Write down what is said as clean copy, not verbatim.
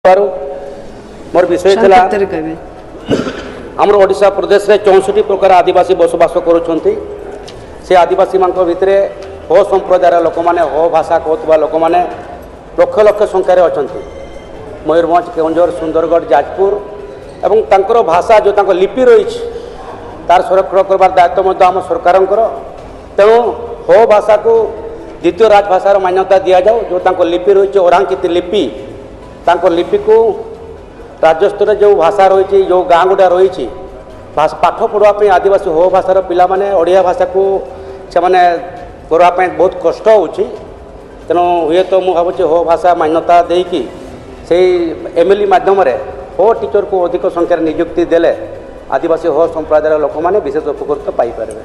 ମୋର ବିଷୟ ଥିଲା, ସଂକ୍ଷିପ୍ତରେ କହିବେ। ଆମର ଓଡ଼ିଶା ପ୍ରଦେଶରେ 64 ପ୍ରକାର ଆଦିବାସୀ ବସବାସ କରୁଛନ୍ତି। ସେ ଆଦିବାସୀମାନଙ୍କ ଭିତରେ ହୋ ସମ୍ପ୍ରଦାୟର ଲୋକମାନେ, ହୋ ଭାଷା କହୁଥିବା ଲୋକମାନେ ଲକ୍ଷ ଲକ୍ଷ ସଂଖ୍ୟାରେ ଅଛନ୍ତି, ମୟୂରଭଞ୍ଜ, କେଉଁଝର, ସୁନ୍ଦରଗଡ଼, ଯାଜପୁର। ଏବଂ ତାଙ୍କର ଭାଷା, ଯେଉଁ ତାଙ୍କ ଲିପି ରହିଛି, ତାର ସଂରକ୍ଷଣ କରିବାର ଦାୟିତ୍ୱ ମଧ୍ୟ ଆମ ସରକାରଙ୍କର। ତେଣୁ ହୋ ଭାଷାକୁ ଦ୍ୱିତୀୟ ରାଜଭାଷାର ମାନ୍ୟତା ଦିଆଯାଉ। ଯେଉଁ ତାଙ୍କ ଲିପି ରହିଛି, ଓରାଙ୍କିତ ଲିପି, ତାଙ୍କ ଲିପିକୁ ରାଜ୍ୟସ୍ତରରେ ଯେଉଁ ଭାଷା ରହିଛି, ଯେଉଁ ଗାଁ ଗୁଡ଼ା ରହିଛି, ପାଠ ପଢ଼ିବା ପାଇଁ ଆଦିବାସୀ ହୋ ଭାଷାର ପିଲାମାନେ ଓଡ଼ିଆ ଭାଷାକୁ ସେମାନେ କରିବା ପାଇଁ ବହୁତ କଷ୍ଟ ହେଉଛି। ତେଣୁ ହୁଏତ ମୁଁ ଭାବୁଛି, ହୋ ଭାଷା ମାନ୍ୟତା ଦେଇକି ସେଇ ଏମ୍ଏଲ୍ଇ ମାଧ୍ୟମରେ ହୋ ଟିଚରକୁ ଅଧିକ ସଂଖ୍ୟାରେ ନିଯୁକ୍ତି ଦେଲେ ଆଦିବାସୀ ହୋ ସମ୍ପ୍ରଦାୟର ଲୋକମାନେ ବିଶେଷ ଉପକୃତ ପାଇପାରିବେ।